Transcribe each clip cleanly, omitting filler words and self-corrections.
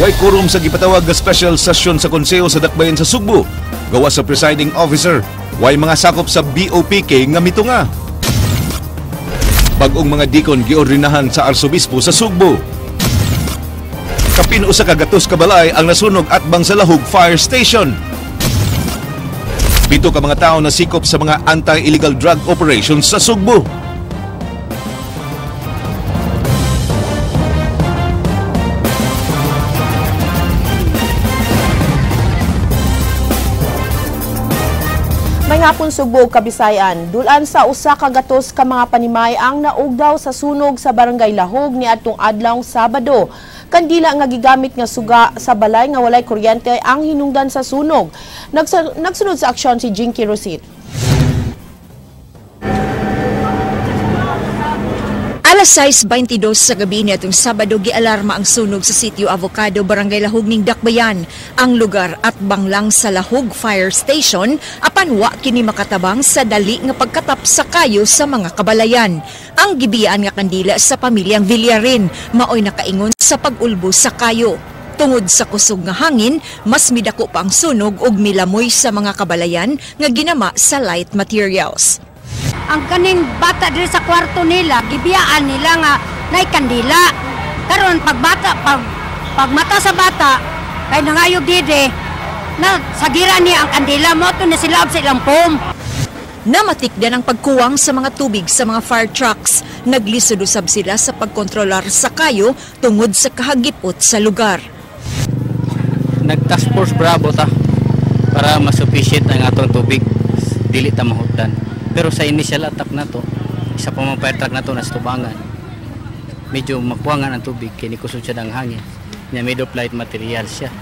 Way quorum sa gipatawag nga special session sa Konseho sa Dakbayan sa Sugbo. Gawa sa presiding officer, way mga sakop sa BOPK nga mitunga. Bag-ong mga dikon giordinahan sa Arsobispo sa Sugbo. Kapin 100 ka balay ang nasunog atbang sa Lahug Fire Station. 7 ka mga tao nasikop sa mga anti-illegal drug operations sa Sugbo. May hapon Sugbo ug Kabisayan, dulan sa 100 ka mga panimay ang naugdaw sa sunog sa Barangay Lahug niadtong adlawng Sabado. Kandila nga gigamit nga suga sa balay nga walay kuryente ang hinungdan sa sunog. Nagsunod sa aksyon si Jinky Rosit. Alas 6:22 sa gabi niadtong Sabado, gialarma ang sunog sa sitio Avocado, Barangay Lahug ning Dakbayan. Ang lugar at banglang sa Lahug Fire Station apan wa kini makatabang sa dali nga pagkatap sa kayo sa mga kabalayan. Ang gibiyaan nga kandila sa pamilyang Villarin maoy nakaingon sa pag-ulbo sa kayo. Tungod sa kusog nga hangin, mas midako pa ang sunog ug milamoy sa mga kabalayan nga ginama sa light materials. Ang kaning bata diri sa kwarto nila, gibiyaan nila nga nay kandila. Karon pagbata, pagmata sa bata kay nangayog dide na sagira niya ang kandila, mo to na sila sa ilang foam. Namatikdan ang pagkuwang sa mga tubig sa mga fire trucks. Naglisod usab sila sa pagkontrolar sa kayo tungod sa kahagipot sa lugar. Nag-task force Bravo ta para masufficient ang atong tubig, dili ta mahutdan. Pero sa initial attack na to, isa pa mga fire truck na to nasa tubangan, medyo makuwangan ang tubig, kini kusog siya ng hangin. Nya made of light material siya.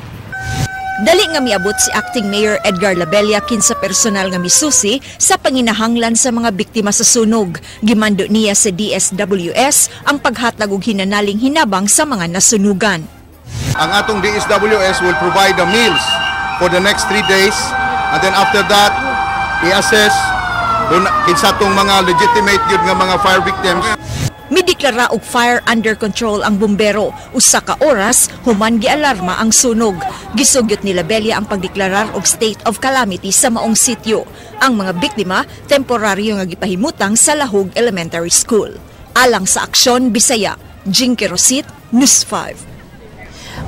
Dali nga miabot si Acting Mayor Edgar Labella kinsa personal nga misusi sa panginahanglan sa mga biktima sa sunog. Gimando niya sa DSWS ang paghatag og hinanaling hinabang sa mga nasunugan. Ang atong DSWS will provide the meals for the next 3 days, and then after that, i-assess kinsa tong mga legitimate yun nga mga fire victims. Mideklara og fire under control ang bumbero. Usa ka oras human gialarma ang sunog. Gisugyot ni Labella ang pagdeklarar og state of calamity sa maong sitio. Ang mga biktima temporaryo nga gipahimutang sa Lahug Elementary School. Alang sa Aksyon Bisaya, Jinky Rosit, News 5.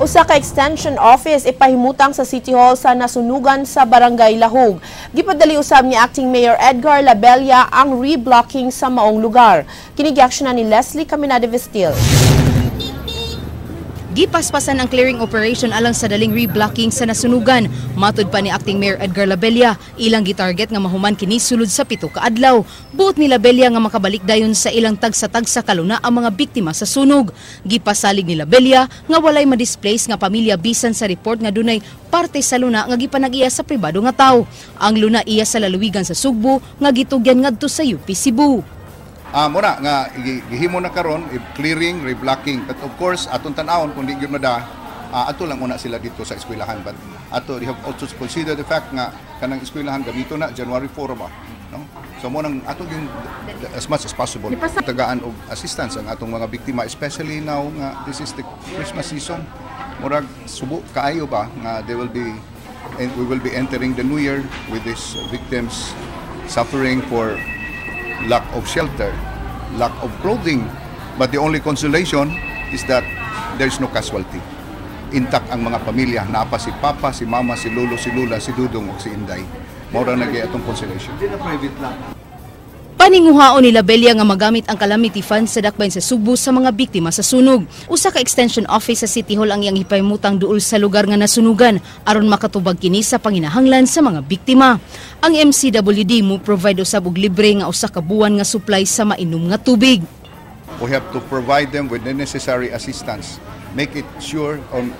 Usa ka extension office ipahimutang sa City Hall sa nasunugan sa Barangay Lahug. Gipadali usab ni Acting Mayor Edgar Labella ang reblocking sa maong lugar. Kini giaksyonan ni Leslie Caminada Vestil. Gipaspasan ang clearing operation alang sa daling reblocking sa nasunugan. Matod pa ni Acting Mayor Edgar Labella, ilang gitarget nga mahuman kini sulod sa 7 ka adlaw. Buot ni Labella nga makabalik dayon sa ilang tagsa-tagsa kaluna ang mga biktima sa sunog. Gipasalig ni Labella nga walay ma-displace nga pamilya bisan sa report nga dunay parte sa luna nga gipanag-iya sa pribado nga tawo. Ang luna iya sa lalawigan sa Sugbo nga gitugyan ngadto sa UP Cebu. Muna nga gihimo na karon clearing, reblocking, but of course atong tan-awon kung di gyud mada, ato lang una sila dito sa eskwelahan, but ato they have also to consider the fact nga kanang eskwelahan gamito na January 4 ba, no? So mo nang ato yung as much as possible tagaan og assistance ang atong mga biktima, especially now nga this is the Christmas season. Murag subo kaayo ba nga they will be and we will be entering the new year with these victims suffering for lack of shelter, lack of clothing, but the only consolation is that there is no casualty. Intact ang mga pamilya, naa pa si Papa, si Mama, si Lolo, si Lula, si Dudong ug si Inday. Mao ra nagay atong consolation. Paninguhaon ni Labella nga magamit ang calamity fund sa Dakbayan sa Sugbo sa mga biktima sa sunog. Usa ka extension office sa City Hall ang iyang hipahimutang duol sa lugar nga nasunugan aron makatubag kini sa panginahanglan sa mga biktima. Ang MCWD mo provide usab og libre nga usa ka buwan nga supply sa mainom nga tubig. We have to provide them with the necessary assistance. Make it sure on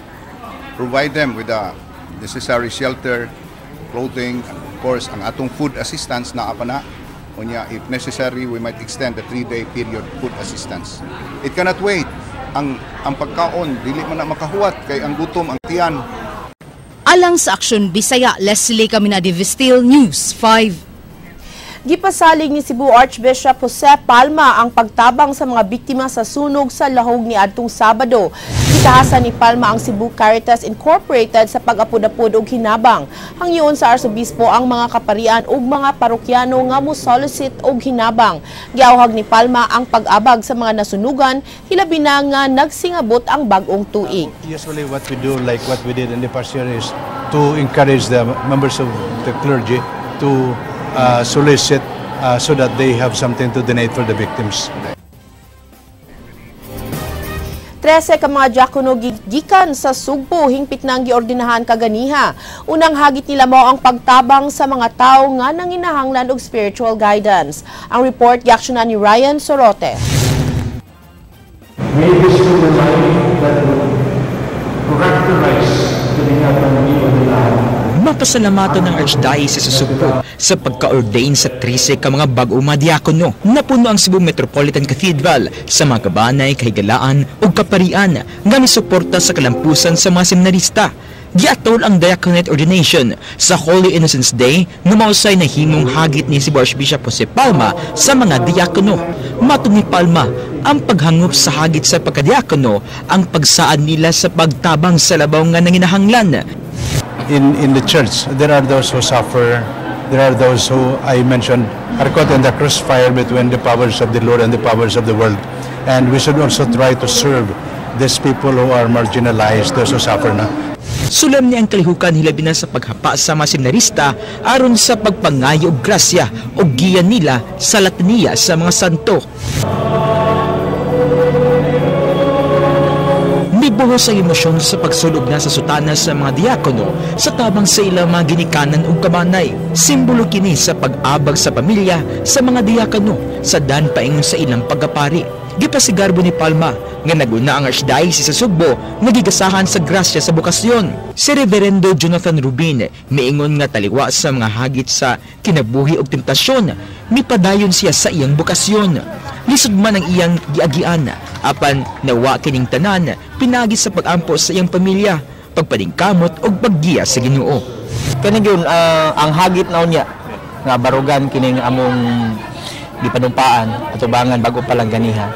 provide them with the necessary shelter, clothing, and of course ang atong food assistance naa pa na. Unya, if necessary, we might extend the 3-day period food assistance. It cannot wait. Ang pagkaon, dili man na makahuwat kay ang gutom ang tiyan. Alang sa Aksyon Bisaya, Leslie Caminada Vestil, News 5. Gipasalig ni Cebu Archbishop Jose Palma ang pagtabang sa mga biktima sa sunog sa Lahug niadtong Sabado. Gitahasan ni Palma ang Cebu Caritas Incorporated sa pag-apod-apod og hinabang. Hangyoon sa Arsobispo ang mga kaparian ug mga parokyano nga mo-solicit og hinabang. Giawhag ni Palma ang pag-abag sa mga nasunugan, hilabi na nga nagsingabot ang bag-ong tuig. Usually what we do, like what we did in the past year, is to encourage the members of the clergy to solicit so that they have something to donate for the victims. 13 ka mga diakono gikan sa Sugbo hingpit nang giordinahan kaganiha. Unang hagit nila mao ang pagtabang sa mga tawo nga nanginahanglan og spiritual guidance. Ang report giaksyonan ni Ryan Sorote. May this be the life that will characterize the atong. Mapasalamatan ng Archdiocese sa Sugbo sa pagka-ordain sa 13 ka mga bag-o mga diakono. Napuno ang Cebu Metropolitan Cathedral sa mga kabanay, kahigalaan ug kaparian nga misuporta sa kalampusan sa mga seminarista. Giatol ang diaconate ordination sa Holy Innocents Day nga mausay nahimong hagit ni Cebu Archbishop Jose Palma sa mga diakono. Matod ni Palma, ang paghangop sa hagit sa pagkadiakono ang pagsaad nila sa pagtabang sa labaw nga nanginahanglan. In the church, there are those who suffer, there are those who I mentioned are caught in the crossfire between the powers of the Lord and the powers of the world. And we should also try to serve these people who are marginalized, those who suffer na. Solemne ang kalihukan hilabi na sa paghapa sa mga seminarista aron sa pagpangayo og grasya o giya nila sa lataniya sa mga santo. Mibuhos ang emosyon sa pagsulog na sa sutana sa mga diakono sa tabang sa ilang mga ginikanan ug kabanay. Simbolo kini sa pag-abag sa pamilya sa mga diakono sa dan paingon sa ilang pagkapari. Gipasigarbo ni Palma nga naguna ang Archdiocese sa Sugbo nga gigasahan sa grasya sa bokasyon. Si Reverendo Jonathan Rubin miingon nga taliwa sa mga hagit sa kinabuhi ug tentasyon, mipadayon siya sa iyang bokasyon. Lisod man ang iyang giagian, apan nawa kining tanan pinagi sa pag-ampo sa iyang pamilya, pagpaningkamot ug paggiya sa Ginoo. Kani gyud ang hagit na unya nga barugan kining among gipanumpaan atubangan bago pa lang ganiha.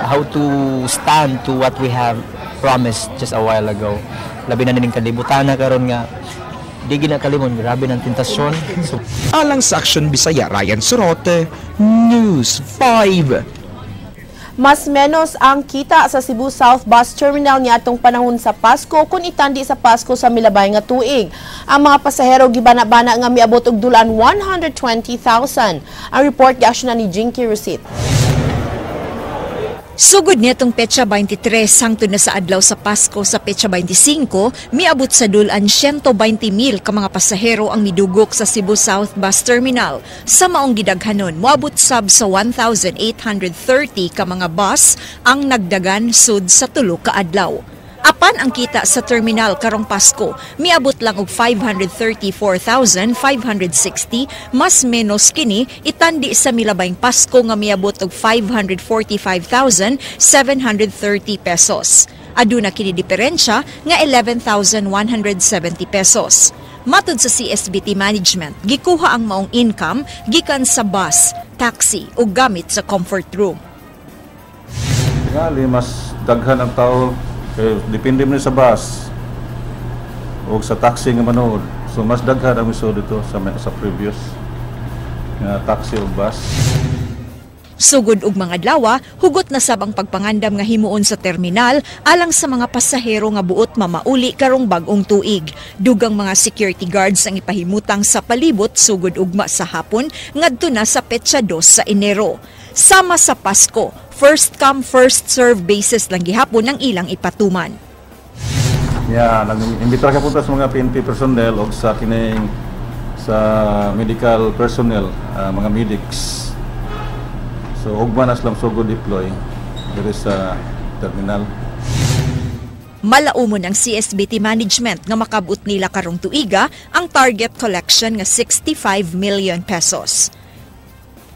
How to stand to what we have promised just a while ago. Labi na nining kalibutan na karon nga di ginakalimon, grabe ng tentasyon. So, alang sa Aksyon Bisaya, Ryan Sorote, News 5. Mas menos ang kita sa Cebu South Bus Terminal niadtong panahon sa Pasko kung itandi sa Pasko sa milabay nga tuig. Ang mga pasahero gibana-bana nga miabot og dulan 120,000. Ang report giaksyonan ni Jinky Rusit. Sugod nitong petsa 23 hangtod na sa adlaw sa Pasko sa petsa 25, miabot sa dulan 120,000 ka mga pasahero ang midugok sa Cebu South Bus Terminal. Sa maong gidaghanon, moabot sab sa 1,830 ka mga bus ang nagdagan sud sa tulo ka adlaw. Apan ang kita sa terminal karong Pasko, miabot lang og 534,560, mas menos kini itandi sa milabayng Pasko nga miabot og 545,730 pesos. Aduna kini diferensya nga 11,170 pesos. Matod sa CSBT management, gikuha ang maong income gikan sa bus, taxi ug gamit sa comfort room. Tingali mas daghan ang tao kay depende man sa bus o sa taxi nga manood. So mas daghan ang misud dito sa previous nga taxi o bus. Sugod og mga adlaw, hugot na sab ang pagpangandam nga himuon sa terminal alang sa mga pasahero nga buot mamauli karong bag-ong tuig. Dugang mga security guards ang ipahimutang sa palibot sugod ugma sa hapon ngadto na sa petsa 2 sa Enero. Sama sa Pasko, first come first serve basis lang gihapon ang ilang ipatuman. Yeah, nag-imbita ka punta sa mga PNP personnel o sa kining sa medical personnel, mga medics. So ugma na silang sugod deploy diri sa terminal. Malaumon ang CSBT management nga makabot nila karong tuiga ang target collection nga 65 million pesos.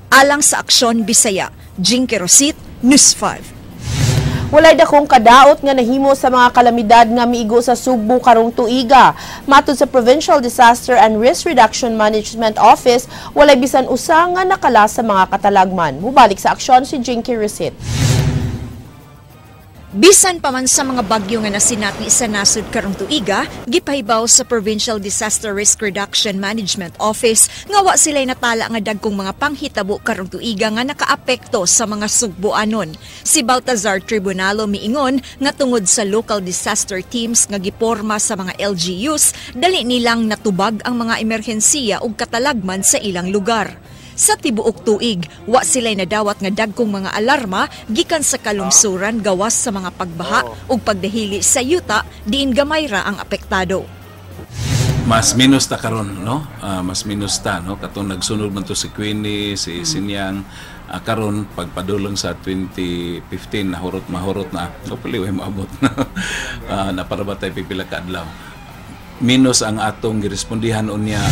Alang sa Aksyon Bisaya, Jinky Rosit, News 5. Walay dakong kadaot nga nahimo sa mga kalamidad nga miigo sa Sugbo karong tuiga. Matod sa Provincial Disaster and Risk Reduction Management Office, walay bisan usa nga nakala sa mga katalagman. Mubalik sa aksyon si Jinky Rosit. Bisan pa man sa mga bagyo nga nasinati sa nasod karong tuiga, gipahibaw sa Provincial Disaster Risk Reduction Management Office nga wa sila'y natala nga dagkong mga panghitabo karong tuiga nga nakaapekto sa mga Sugboanon. Si Baltazar Tribunalo miingon nga tungod sa local disaster teams nga giporma sa mga LGUs, dali nilang natubag ang mga emerhensiya ug katalagman sa ilang lugar. Sa tibuok tuig, wa sila'y nadawat nga dagkong mga alarma gikan sa kalungsuran gawas sa mga pagbaha ug pagdahili sa yuta diin gamay ra ang apektado. Mas minus ta karon, no? Mas minus ta, no? Katong nagsunod man to si Queenie, si Sinyang, karon pagpadulong sa 2015 nahurot mahurot na. Hopefully way maabot na. Na para ba tayo pipila ka adlaw. Minus ang atong girespondihan unya.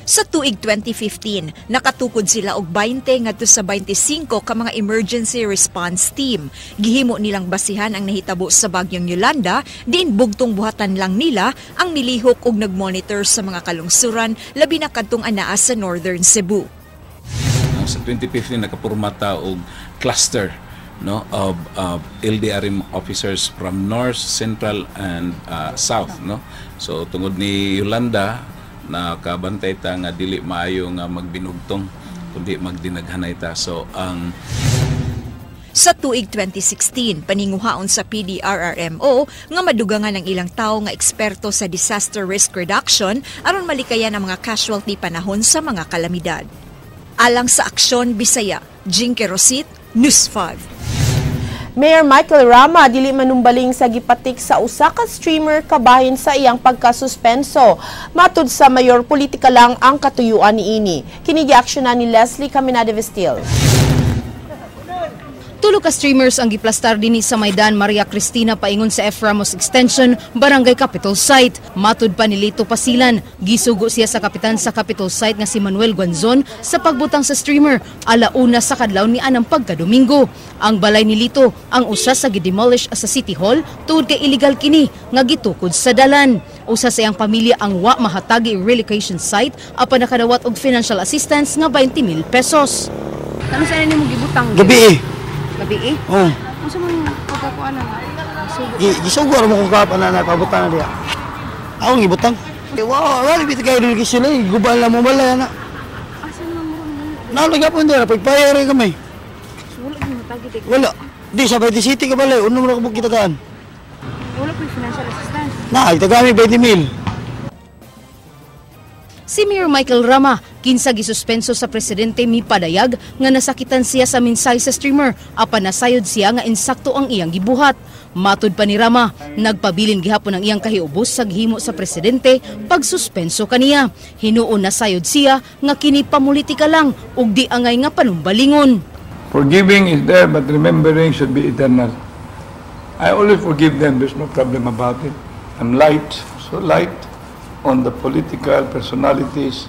Sa tuig 2015, nakatukod sila og 20 ngadto sa 25 ka mga emergency response team. Gihimo nilang basihan ang nahitabo sa bagyong Yolanda, diin bugtong buhatan lang nila ang nilihok og nagmonitor sa mga kalungsuran, labi na kadtong anaa sa Northern Cebu. Sa 2015 nakapurma ta og cluster, no, of LDRM officers from North, Central and South, no. So tungod ni Yolanda, nakabantay ta nga dili maayo nga magbinugtong kundi magdinaghanay ta. So ang Sa tuig 2016, paninguhaon sa PDRRMO nga madugangan ang ilang tawo nga eksperto sa disaster risk reduction aron malikayan ang mga casualty panahon sa mga kalamidad. Alang sa Aksyon Bisaya, Jinky Rosit, News 5. Mayor Michael Rama dili manumbaling sa gipatik sa usa ka streamer kabahin sa iyang pagkasuspenso. Matud sa mayor, politika lang ang katuyuan niini. Kini giaksyonan ni Leslie Caminada Vestil. Tulo ka streamers ang giplastar dinhi sa Maidan Maria Cristina paingon sa F. Ramos Extension, Barangay Capitol Site. Matud pa ni Lito Pasilan, gisugo siya sa kapitan sa Capitol Site nga si Manuel Guanzon sa pagbutang sa streamer 1:00 sa kadlaw ni anang pagkadomingo. Ang balay ni Lito ang usa sa gidemolish sa City Hall tungod kay illegal kini nga gitukod sa dalan. Usa sa iyang pamilya ang wa mahatagi relocation site apan nakadawat og financial assistance nga 20,000 pesos. Ano sa nimo gibutang? Gabi eh. Gabi eh? Oo. Unsa man pagkakuan na? Gisugo ra mo kung kapan na napabutan na diya. Ako gibutang. Wow, wala bit kayo dili sila, gubal na mo balay ana. Asa man mo ron? Naulog gapon dira, pagpayo ra kami. Wala gyud matagi di. Wala. Di sa Bayti City ka balay, unom ra ka kita taan. Wala po financial assistance. Na, tagami 20,000. Si Mayor Michael Rama, kinsa gisuspenso sa presidente mipadayag nga nasakitan siya sa mensahe sa streamer apan nasayod siya nga insakto ang iyang gibuhat. Matud pa ni Rama, nagpabilin gihapon ang iyang kahiubos sa gihimo sa presidente pagsuspenso kaniya. Hinuon nasayod siya nga kini pamulitika lang ug di angay nga panumbalingon. Forgiving is there, but remembering should be eternal. I always forgive them, there's no problem about it. I'm light, so light on the political personalities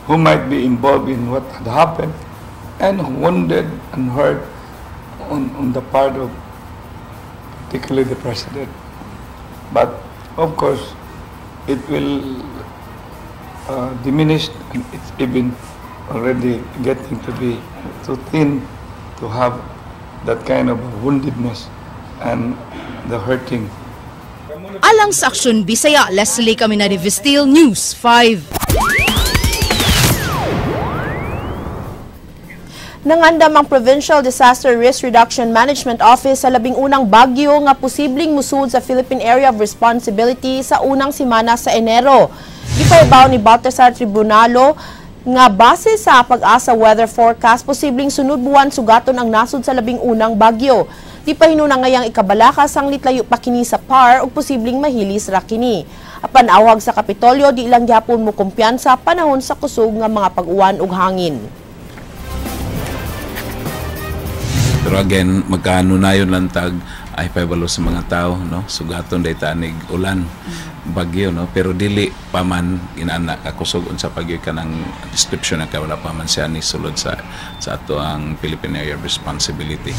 who might be involved in what had happened and wounded and hurt on the part of particularly the president. But of course, it will diminish, and it's even already getting to be too thin to have that kind of woundedness and the hurting. Alang sa Aksyon Bisaya, Leslie Caminada Vestil, News 5. Nangandam ang Provincial Disaster Risk Reduction Management Office sa 11 bagyo nga posibleng musud sa Philippine Area of Responsibility sa unang semana sa Enero. Gipahibaw ni Baltazar Tribunalo nga base sa Pag-asa weather forecast, posibleng sunod buwan sugaton ang nasod sa 11 bagyo. Di pa hinuna ngayang ikabalaka sang litlayo pa kini sa PAR ug posibleng mahilis ra kini. Apan awag sa Kapitolyo, di lang gyapon mo kumpiyansa panahon sa kusog nga mga pag-uwan ug hangin. Pero again, magkano na yun lang tag ay pabalo sa mga tao, no? Sugaton day tanig ulan, bagyo, no? Pero dili pa man inaana kakusog unsa pagyo kanang description na wala pa man siya ni sulod sa ato ang Philippine Area of Responsibility.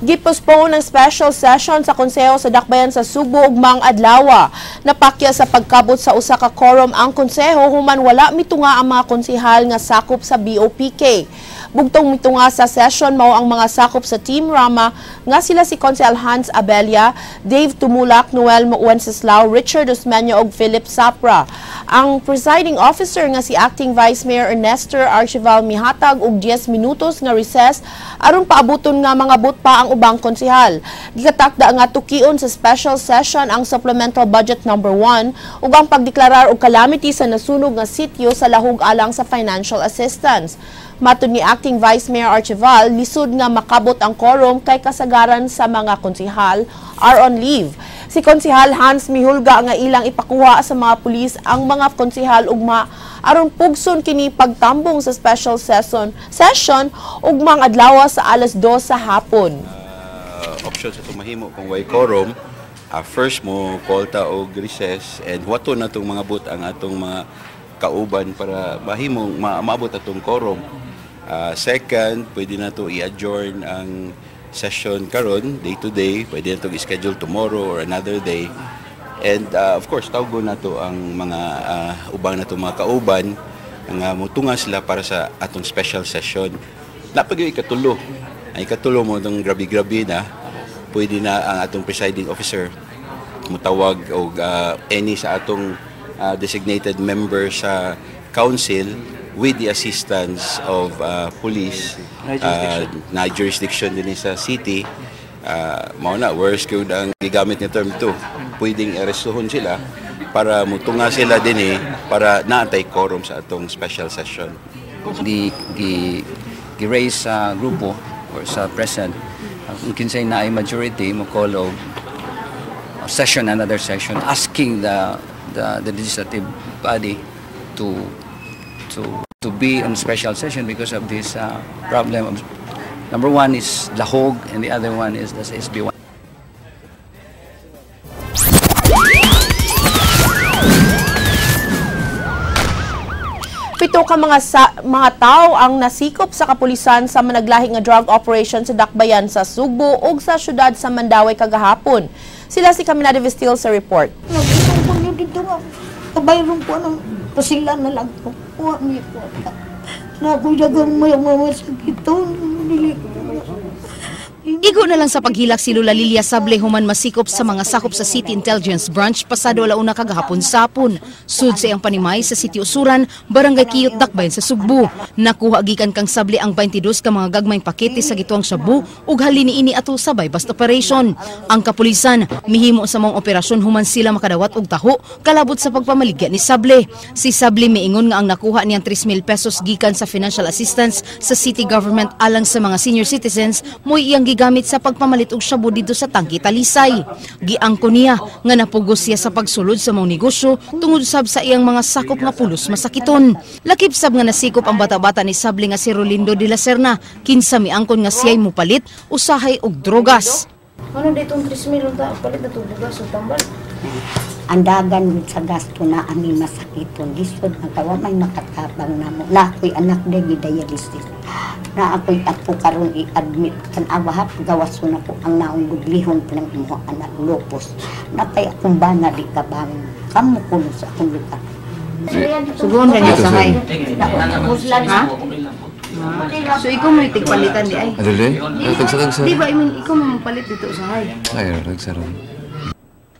Gipospone ang special session sa Konseho sa Dakbayan sa Sugbo ugmang adlawa. Napakya sa pagkabot sa usa ka quorum ang konseho human wala mitunga ang mga konsehal nga sakop sa BOPK. Bugtong mitunga sa session mao ang mga sakop sa Team Rama nga sila si Konsehal Hans Abelia, Dave Tumulak, Noel Wenceslao, Richard Osmeña ug Philip Sapra. Ang presiding officer nga si Acting Vice Mayor Ernesto Archival mihatag og 10 minutos nga recess aron paabuton nga mangabot pa ang ubang konsehal. Gikatakda nga tukion sa special session ang supplemental budget number 1 ug ang pagdeklarar og calamity sa nasunog nga sitio sa Lahug alang sa financial assistance. Matod ni Acting Vice Mayor Archival, lisod nga makabot ang quorum kay kasagaran sa mga konsehal are on leave. Si Konsehal Hans mihulga nga ilang ipakuha sa mga pulis ang mga konsehal ugma aron pugson kini pagtambong sa special session ugmang adlaw sa alas 2 sa hapon. Option sa tumahimo kung way quorum, first mo call ta og recess and wato na tong mga but ang atong mga kauban para mahimong maabot atong quorum. Second, pwede na to i-adjourn ang session karon day to day, pwede na to i-schedule tomorrow or another day. And of course, tawgon na to ang mga ubang na to mga kauban nga mutunga sila para sa atong special session. Napag yung ikatulo. Ang ikatulo mo itong grabi-grabi na, pwede na ang atong presiding officer mutawag og any sa atong designated member sa council with the assistance of police na jurisdiction din sa city. Mao na worst gyud ang gigamit nga term to, pwedeng arestuhon sila para mutunga sila dinhi para naatay quorum sa atong special session. Di gi raise sa grupo or sa present kung kinsay naay majority mo call og session, another session, asking the legislative body to be on special session because of this problem of, number one is Lahog and the other one is the SB1. Pito ka mga tao ang nasikop sa kapulisan sa managlahi nga drug operation sa Dakbayan sa Sugbo ug sa syudad sa Mandaue kagahapon. Sila si Caminada Vestil sa report. Kabayron po ng pasila na lang po. Kuha niyo po. Nakuyagang may mga sakiton. Igo na lang sa paghilak si Lola Lilia Sable human masikop sa mga sakop sa City Intelligence Branch pasado alauna kagahapon sapon. Sud sa iyang panimay sa City Usuran, Barangay Kiyot, Dakbayan sa Sugbo. Nakuha gikan kang Sable ang 22 ka mga gagmayng pakete sa gituang shabu ug halin niini ato sa buy-bust operation. Ang kapulisan mihimo sa maong operasyon human sila makadawat og taho kalabot sa pagpamaligya ni Sable. Si Sable miingon nga ang nakuha niyang 3,000 pesos gikan sa financial assistance sa city government alang sa mga senior citizens mo'y iyang gigamit sa pagpamalit og shabu didto sa Tangki Talisay. Giangko niya nga napugos siya sa pagsulod sa maong negosyo tungod sab sa iyang mga sakop nga pulos masakiton. Lakip sab nga nasikop ang bata-bata ni Sable nga si Rolindo de la Serna, kinsa miangkon nga siya'y mupalit usahay og drogas. Ano ditong 3,000 unta palit na bugas ug tambal? Andagan sa gasto na ami masakiton. Lisod nga may makatabang namo. Na ako'y anak de gidialysis. Na ako'y apo karon i-admit kan awahap gawason ako ang naong gudlihon pa ng imuha anak lupus. Natay akong bana di kabang kamo kuno sa akong lugar. Sugon na niya sahay. Ha? So ikaw mo itigpalitan di ay. Adali? Tagsa-tagsa. Di ba I mean ikaw mo palit dito usahay? Ay, tagsa ron.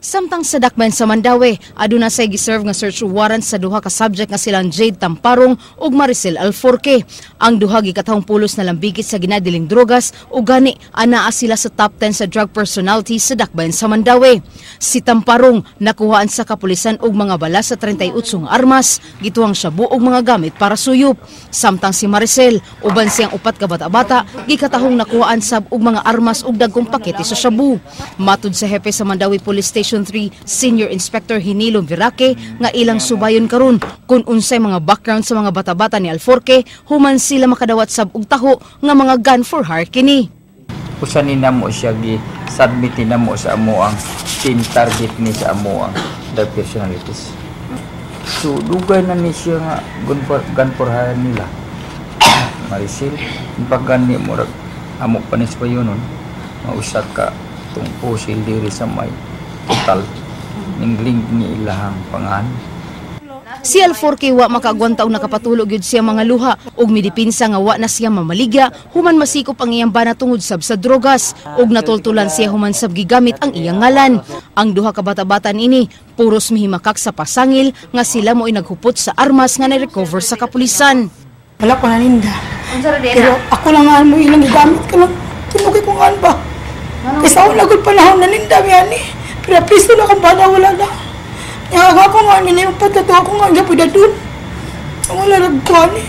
Samtang sa Dakbayan sa Mandaue, aduna say giserve nga search warrant sa duha ka subject nga silang Jade Tamparong ug Maricel Alforque. Ang duha gikatahong pulos na lambigit sa ginadiling drogas ug gani anaa sila sa top 10 sa drug personalities sa Dakbayan sa Mandaue. Si Tamparong nakuhaan sa kapulisan og mga bala sa 38 nga armas, gituang shabu og mga gamit para suyop. Samtang si Maricel uban siyang upat ka bata-bata gikatahong nakuhaan sab og mga armas ug dagkong pakete sa shabu. Matud sa hepe sa Mandaue Police Station 3 Senior Inspector Hinilo Viraque nga ilang subayon karon kung unsay mga background sa mga bata-bata ni Alforque human sila makadawat sab og taho nga mga gun for hire kini. Usa ni namo siya gi submit ni namo sa amo ang team target ni sa amo ang drug personalities. So dugay na ni siya nga gun for hire nila. Maricel, pagani murag amo pa ni sa payunon, mausa ka tong pusil diri sa may total ning link ni ilahang pangan. Si Alforque wa makaagwanta og nakapatulog gyud siya mga luha ug midipinsa nga wa na siya mamaligya human masikop ang iyang bana tungod sab sa drogas ug natultulan siya human sab gigamit ang iyang ngalan. Ang duha ka bata-bata niini puros mihimakak sa pasangil nga sila mo'y naghupot sa armas nga na-recover sa kapulisan. Wala ko naninda. Pero ako lang nga mo ilang gigamit ka lang. Tinugay ko nga ba? Kasi ako lagod panahon naninda mi ani. Pero piso na kung bana wala na. Nga ako nga nila yung patato ako nga nga pwede dun. Wala nagkuhan eh.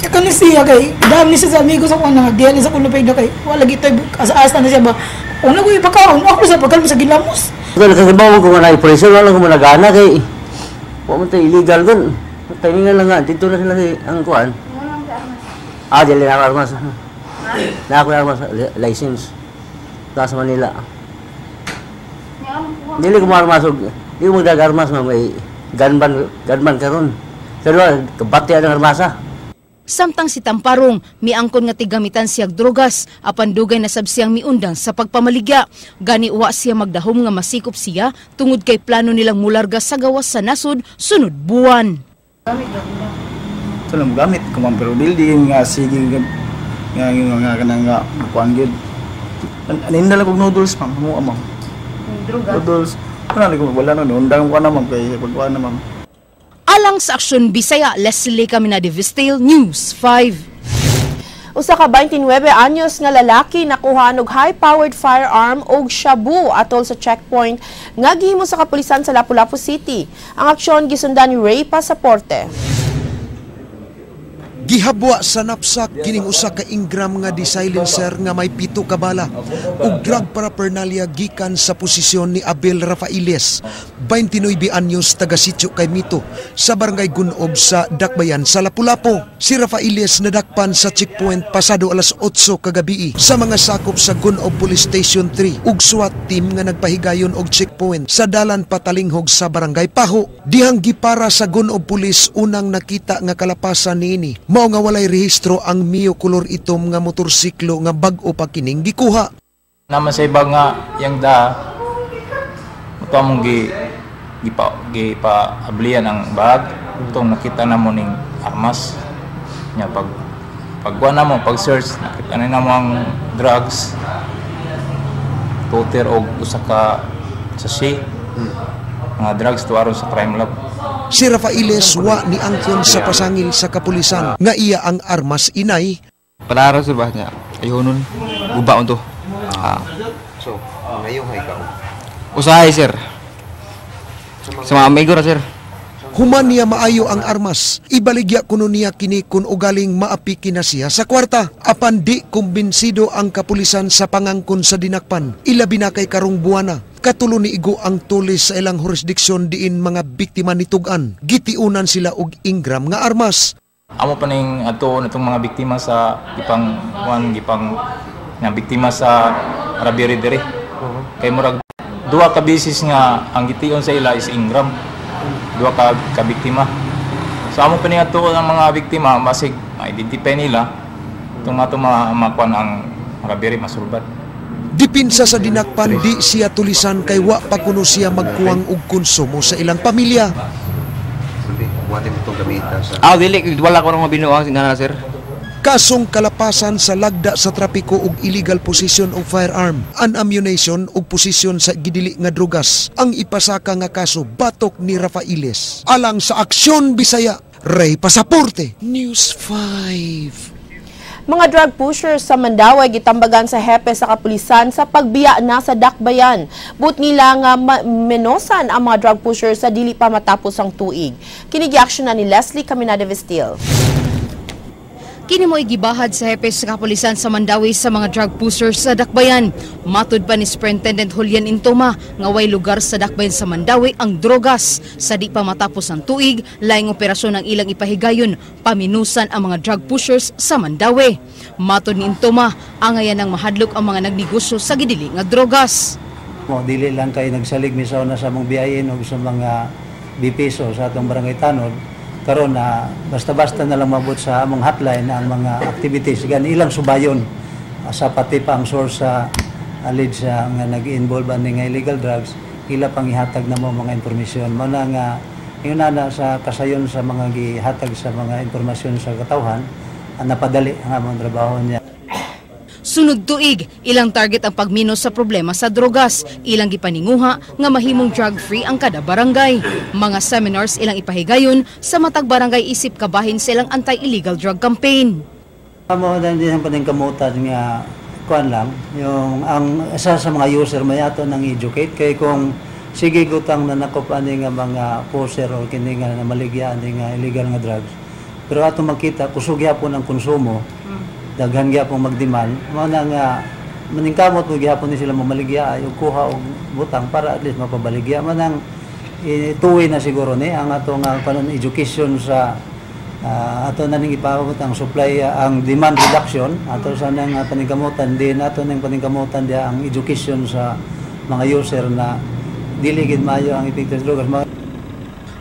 Kaya na siya kay dami siya sa amigos ako nga diyan sa kuno pwede kay wala gitoy asa-asa na siya ba. Kung nagoy pagkaon ako sa pagkalmo sa gilamos. Kung nakasabaw ko nga na-pressure, wala ko managana kay wa man tayo illegal dun. Tayo lang nga, dito na sila ang kuan. Ah, dili na ako armas. Na ako armas license. Ta sa Manila. Dili ko maarmas og di ko magdagarmas ma may gunman karon. Pero kabati ang armasa. Samtang si Tamparong, miangkon nga tigamitan siyag drogas, apan dugay na sab siyang miundang sa pagpamaligya. Gani wa siya magdahom nga masikop siya tungod kay plano nilang mularga sa gawas sa nasod sunod buwan. Ito lang gamit kumang pero dili nga sige nga nga kanang nga kuan gyud. Anin na lang kog noodles ma'am, mo ma'am. Droga. Noodles. Wala na wala na undang ko na ma'am kay pagkuan na ma'am. Alang sa Aksyon Bisaya, Leslie Caminade Vistel, News 5. Usa ka 29 anyos nga lalaki nakuha og high-powered firearm og shabu atol sa checkpoint nga gihimo sa kapulisan sa Lapu-Lapu City. Ang aksyon gisundan ni Ray Pasaporte. Gihabwa sa napsak kining usa ka Ingram nga di-silencer nga may 7 ka bala ug drug paraphernalia gikan sa posisyon ni Abel Rafailes, 29 anyos, taga Sitio Kaymito sa Barangay Gunob sa Dakbayan sa Lapu-Lapu. Si Rafailes nadakpan sa checkpoint pasado alas 8 kagabi sa mga sakop sa Gunob Police Station 3 ug SWAT team nga nagpahigayon og checkpoint sa dalan patalinghog sa Barangay Paho. Dihang gipara sa Gunob Police unang nakita nga kalapasan niini. Mao nga walay rehistro ang mio kolor itom nga motorsiklo nga bag-o pa kining gikuha. Naman sa iba nga yang da ito among gipa ablian ang bag itong nakita na mo ning armas nya pagkuha na mo pag search nakita na mo ang drugs toter og usa ka sachet mga drugs to aron sa crime lab. Si Rafailes wa ni angkon sa pasangil sa kapulisan nga iya ang armas inay. Palaro sir ba niya? Ayun nun. Guba to. So, ngayon hay ka. Usahay sir. Sa mga amigo ra sir. Human niya maayo ang armas, ibaligya kuno niya kini kun ugaling maapiki na siya sa kwarta. Apan di kumbinsido ang kapulisan sa pangangkon sa dinakpan, ilabi na kay karong buwana. Katulo ni Igo ang tulis sa ilang jurisdiksyon diin mga biktima ni Tugan. Gitiunan sila og Ingram nga armas. Amo pa ning ato natong mga biktima sa gipang kuan gipang nga biktima sa Rabiri diri. Kay murag duha ka bisis nga ang gtion sa ila is Ingram. Duha ka biktima. So amo pa ning ato ang mga biktima masig ma-identify nila itong ato mga makuan ang Rabiri masulbad. Dipinsa sa dinakpan di siya tulisan kay wa pa kuno siya magkuwang og konsumo sa ilang pamilya. Dili wala ko nang mabinuang nga sir. Kasong kalapasan sa lagda sa trapiko og illegal possession of firearm, an ammunition og posisyon sa gidili nga drugas ang ipasaka nga kaso batok ni Rafailes. Alang sa Aksyon Bisaya, Ray Pasaporte, News 5. Mga drug pushers sa Mandaue gitambagan sa hepe sa kapulisan sa pagbiya na sa Dakbayan. But nila nga menosan ang mga drug pushers sa dili pa matapos ang tuig. Kini giaksyon na ni Leslie Caminada Vestil. Kini mo igibahad sa hepe sa kapulisan sa Mandaue sa mga drug pushers sa Dakbayan. Matud pa ni Superintendent Julian Intoma nga way lugar sa Dakbayan sa Mandaue ang drogas. Sa di pa matapos ang tuig, laing operasyon ang ilang ipahigayon, paminusan ang mga drug pushers sa Mandaue. Matud ni Intoma, angayan ang mahadlok ang mga nagnegosyo sa gidili nga drogas. Mo dili lang kay nagsalig misaw na sa mong biyayin o sa mga BPSO sa atong barangay tanod. Karon na basta-basta na lang mabot sa among hotline ang mga activities gani ilang subayon sa pati pa ang source sa alleged nga nag-involve ani nga illegal drugs ila pang ihatag na mo mga impormasyon. Mao na nga Ingon na sa kasayon sa mga gihatag sa mga impormasyon sa katawhan, napadali ang among trabaho niya. Sunod tuig, ilang target ang pagminos sa problema sa drogas. Ilang gipaninguha nga mahimong drug-free ang kada barangay. Mga seminars ilang ipahigayon sa matag barangay isip kabahin sa ilang anti-illegal drug campaign. Amo na din ang paningkamutan nga kuan lang, yung ang isa sa mga user may ato nang educate kay kung sige gutang nanakop ani nga mga poser o kini nga namaligya ani nga illegal nga drugs. Pero ato makita kusog gyapon ang konsumo. Daghan gyapon magdemand, mao na nga maningkamot mo gyapon ni sila mamaligya ay og kuha og butang para at least mapabaligya man ang tuwi na siguro ni ang ato nga kanon education sa ato na ning ipaabot ang supply ang demand reduction ato sa nang paningkamutan din ato ning paningkamutan dia ang education sa mga user na dili gid maayo ang epekto sa drugas.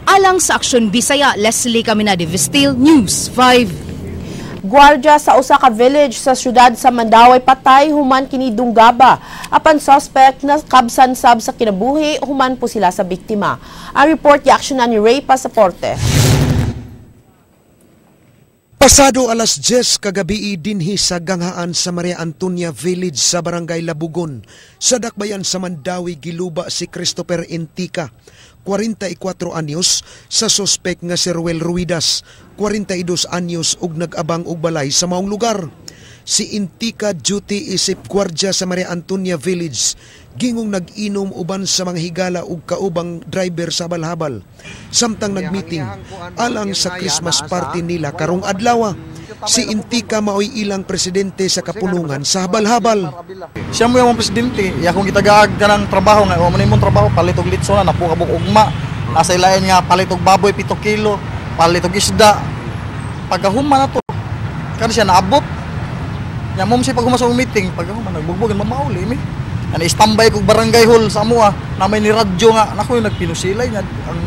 Alang sa Aksyon Bisaya, Leslie Caminade Vestil, News 5. Gwardiya sa usa ka village sa syudad sa Mandaue patay human kini dunggaba. Apan suspect na kabsan sab sa kinabuhi human po sila sa biktima. Ang report i-aksyonan ni Ray Pasaporte. Pasado alas 10 kagabi dinhi sa ganghaan sa Maria Antonia Village sa Barangay Labugon. Sa dakbayan sa Mandaue giluba si Christopher Entica, 44 anyos, sa sospek nga si Ruel Ruidas, 42 anyos ug nag-abang og balay sa maong lugar. Si Entica duty isip gwardya sa Maria Antonia Village, gingong nag-inom uban sa mga higala ug kaubang driver sa balhabal. Samtang nagmeeting alang sa Christmas party nila karong adlaw. Si Entica maoy ilang presidente sa kapunungan sa habal-habal. Siya mo yung presidente, iya kung gitagaag ka ng trabaho nga, mo nimong trabaho palit og litso na napo kabuk ugma. Nasa ilain nga palit og baboy 7 kilo, palit og isda. Pagkahuman na to, kan siya naabot. Nya mo siya paghuman sa meeting, pagkahuman nagbugbog mamauli mi. Ani standby kog barangay hall sa amoa, na may ni radyo nga nako yung nagpinusilay nga ang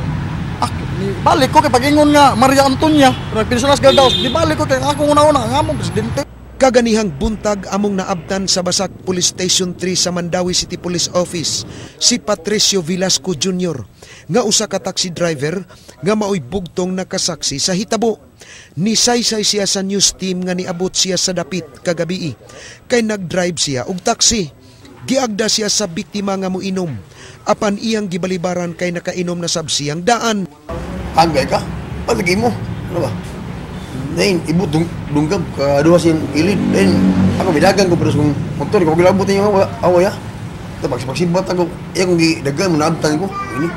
ni balik ko kay pag-ingon nga Maria Antonia, nagpinusilas Galdaos, di balik ko kay akong una-una ang among presidente. Kaganihang buntag among naabtan sa Basak Police Station 3 sa Mandaue City Police Office si Patricio Velasco Jr. nga usa ka taxi driver nga maoy bugtong nakasaksi sa hitabo. Nisaysay siya sa news team nga niabot siya sa dapit kagabii kay nagdrive siya og taxi. Giagda siya sa biktima nga moinom apan iyang gibalibaran kay nakainom na sab siyang daan. Agay ka, palagi mo, ano ba? Then, ibot dunggab, kaduha siyang ilid. Then, ako bidagan ko pero sa motor, ko gilabot niyo away ah. Ito, pagsibat ako, iya kong gidagan mo, naabtan ko. Ini.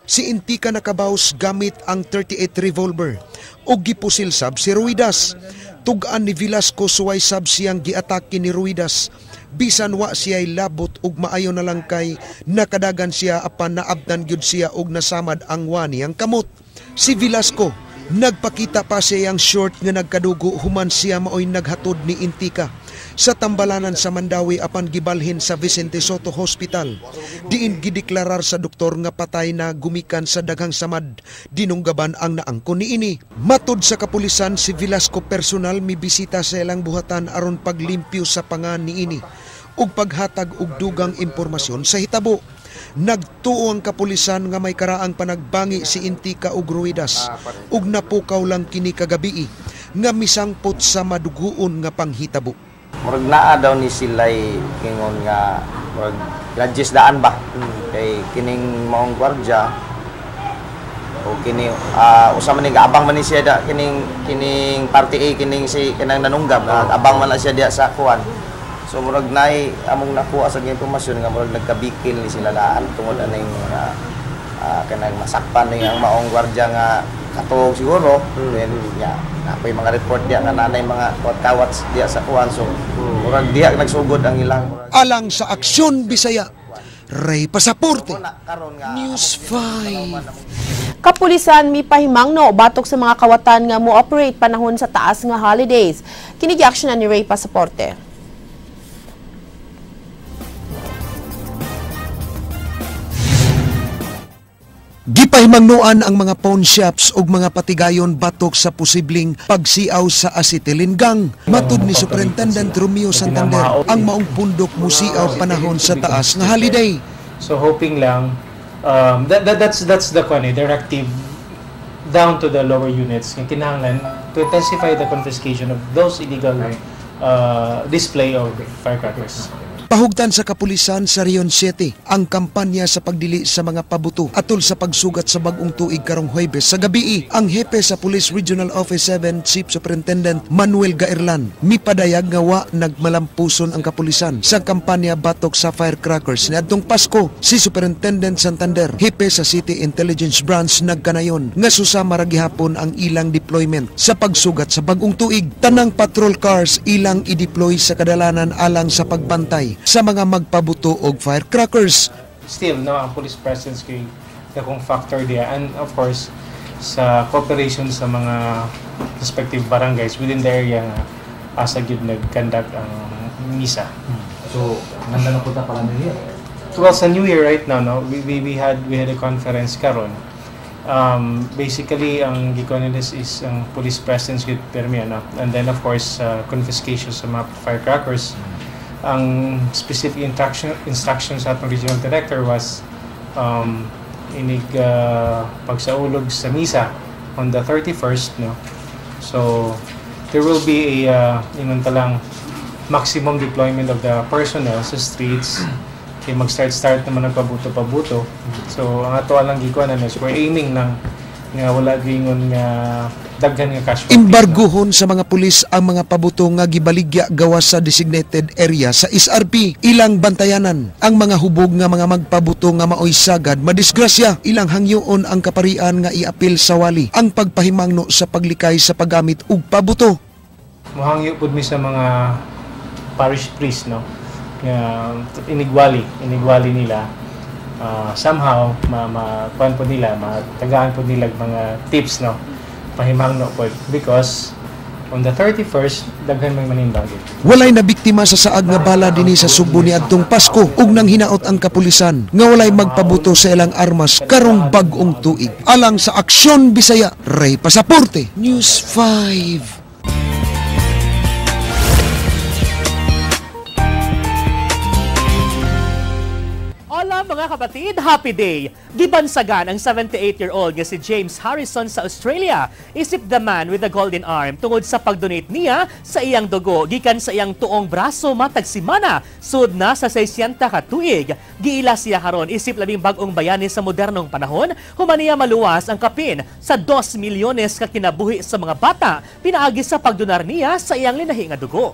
Si Entica nakabaws gamit ang 38 revolver o gipusil sab si Ruidas. Tug-an ni Velasco suway sab siyang giatake ni Ruidas. Bisan wa siya'y labot ug maayo na lang kay nakadagan siya apan naabtan gyud siya og nasamad ang wani ang kamot. Si Velasco nagpakita pa siyang short nga nagkadugo human siya maoy naghatod ni Entica sa tambalanan sa Mandaue apan gibalhin sa Vicente Soto Hospital. Diin gideklarar sa doktor nga patay na gumikan sa daghang samad, dinunggaban ang naangkon niini. Matud sa kapulisan, si Velasco personal mibisita sa ilang buhatan aron paglimpyo sa pangan niini ug paghatag og dugang impormasyon sa hitabo. Nagtuo ang kapulisan nga may karaang panagbangi si Entica ug Ruidas ug napukaw lang kini kagabii nga misangpot sa maduguon nga panghitabo. Murag naa daw ni sila'y kingon nga murag grudges daan ba kay kining maong gwardiya o kini usa man ni gaabang man ni siya da kining kining party A kining si kinang nanunggab abang man na siya diya sa kuan. So murag nay among nakuha sa impormasyon nga murag nagkabikil ni sila daan tungod aning kanang masakpan ni ang maong gwardiya nga katuog siguro. Then ya ako'y mga report diya nga nanay mga kawat diya sa kuan, so murag diya nagsugod ang ilang. Alang sa Aksyon Bisaya, Ray Pasaporte, News 5. Kapulisan mi pahimangno batok sa mga kawatan nga mo-operate panahon sa taas nga holidays. Kini gi-aksyonan ni Ray Pasaporte. Gipahimangnoan ang mga pawn shops ug mga patigayon batok sa posibleng pagsiaw sa acetylene gang. Matud ni Superintendent Romeo Santander, ang maong pundok musiaw panahon sa taas nga holiday. So hoping lang That's the kwan, directive down to the lower units nga kinahanglan to intensify the confiscation of those illegal display of firecrackers. Pahugtan sa kapulisan sa Region 7 ang kampanya sa pagdili sa mga pabuto atol sa pagsugat sa bagong tuig karong Huwebes sa gabii. Ang hepe sa Police Regional Office 7, Chief Superintendent Manuel Gaerlan, mipadayag nga wa nagmalampuson ang kapulisan sa kampanya batok sa firecrackers niadtong Pasko. Si Superintendent Santander, hepe sa City Intelligence Branch, nagkanayon nga susama ra gihapon ang ilang deployment sa pagsugat sa bagong tuig. Tanang patrol cars ilang i-deploy sa kadalanan alang sa pagbantay sa mga magpabuto og firecrackers. Still, no, ang police presence kay dakong factor diya, and of course sa cooperation sa mga respective barangays within the area nga asa gyud nag-conduct ang misa. So, nandang punta pala New Year? Well, sa New Year right now, no, we had a conference karon. Basically, ang gikuan nila is ang police presence gyud permi, ano, and then of course confiscation sa mga firecrackers. Ang specific instruction sa atong regional director was inig pagsaulog sa misa on the 31st, no, so there will be a ingon talang maximum deployment of the personnel sa streets kay mag-start start naman nagpabuto-pabuto. So ang ato lang gikuan is we're aiming lang nga wala gingon nga daghan nga casualties. Embarguhon sa mga pulis ang mga pabuto nga gibaligya gawas sa designated area sa SRP. Ilang bantayanan ang mga hubog nga mga magpabuto nga maoy sagad madisgrasya. Ilang hangyoon ang kaparian nga iapil sa wali ang pagpahimangno sa paglikay sa paggamit og pabuto. Mohangyo pud mi sa mga parish priest, no, nga inigwali inigwali nila, somehow ma, ma kuan po nila, matagaan po nila mga tips, no, pahimangno po because on the 31st daghan may manimbag. Walay nabiktima sa saag nga bala dinhi sa Sugbo niadtong Pasko ug nang hinaot ang kapulisan nga walay magpabuto sa ilang armas karong bag-ong tuig. Alang sa Aksyon Bisaya, Ray Pasaporte, News 5. Hola mga kapatid, happy day! Gibansagan ang 78-year-old nga si James Harrison sa Australia, isip the man with the golden arm tungod sa pag-donate niya sa iyang dugo gikan sa iyang tuong braso matag semana sud na sa 60 ka tuig. Giila siya karon isip labing bag-ong bayani sa modernong panahon, human niya maluwas ang kapin sa 2 milyones ka kinabuhi sa mga bata pinaagi sa pagdonar niya sa iyang linahi nga dugo.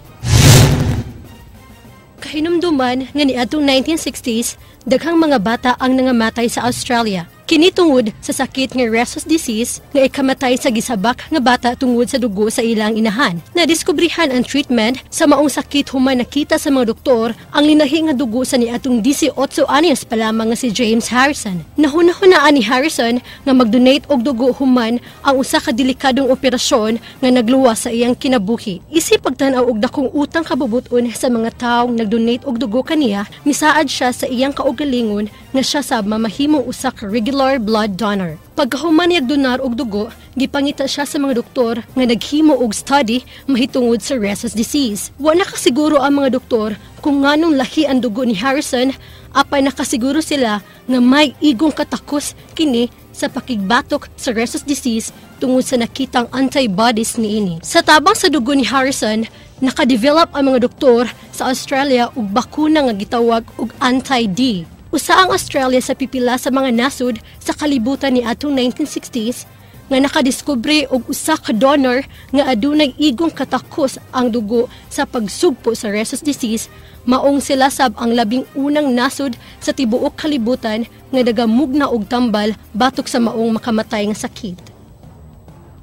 Kahinumduman nga niadtong 1960s, daghang mga bata ang nangamatay sa Australia. Kini tungod sa sakit nga rhesus disease nga ikamatay sa gisabak nga bata tungod sa dugo sa ilang inahan. Nadiskubrihan ang treatment sa maong sakit human nakita sa mga doktor ang linahi nga dugo sa niadtong 18 anyos pa lamang nga si James Harrison. Nahuna-hunaan ni Harrison nga mag-donate og dugo human ang usa ka delikadong operasyon nga nagluwas sa iyang kinabuhi. Isip pagtan-aw og dakong utang kabubut-on sa mga tawo nag-donate og dugo kaniya, misaad siya sa iyang kaugalingon nga siya sab mamahimong usa ka regular blood donor. Pagkahuman niya donar og dugo, gipangita siya sa mga doktor nga naghimo og study mahitungod sa rhesus disease. Wa nakasiguro ang mga doktor kung nganong lahi ang dugo ni Harrison, apay nakasiguro sila nga may igong katakos kini sa pakigbatok sa rhesus disease tungod sa nakitang antibodies niini. Sa tabang sa dugo ni Harrison, nakadevelop ang mga doktor sa Australia og bakuna nga gitawag og anti-D. Usa ang Australia sa pipila sa mga nasod sa kalibutan ni atong 1960s nga nakadiskubre og usa ka donor nga adunay igong katakos ang dugo sa pagsugpo sa rhesus disease, maong sila sab ang labing unang nasod sa tibuok kalibutan nga nagamugna og tambal batok sa maong makamatay nga sakit.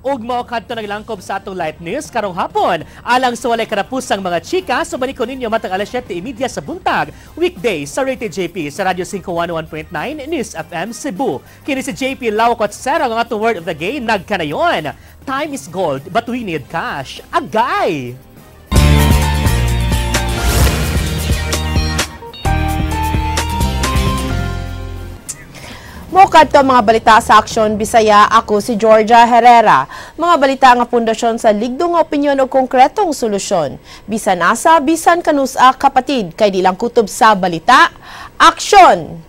Ug mao kadto naglangkob sa atong light news karong hapon. Alang sa walay karapusang mga chika, sumalikon ninyo matag alas 7:30 sa buntag, weekday sa Rated JP sa Radyo 5 101.9 News FM Cebu. Kini si JP Lawcot Sera ang atong word of the day nagkanayon. Time is gold but we need cash. Agay! Mukadto mga balita sa Aksyon Bisaya, ako si Georgia Herrera. Mga balita nga pundasyon sa ligdong opinyon o konkretong solusyon. Bisan asa, bisan kanusa kapatid, kay di lang kutob sa balita, aksyon!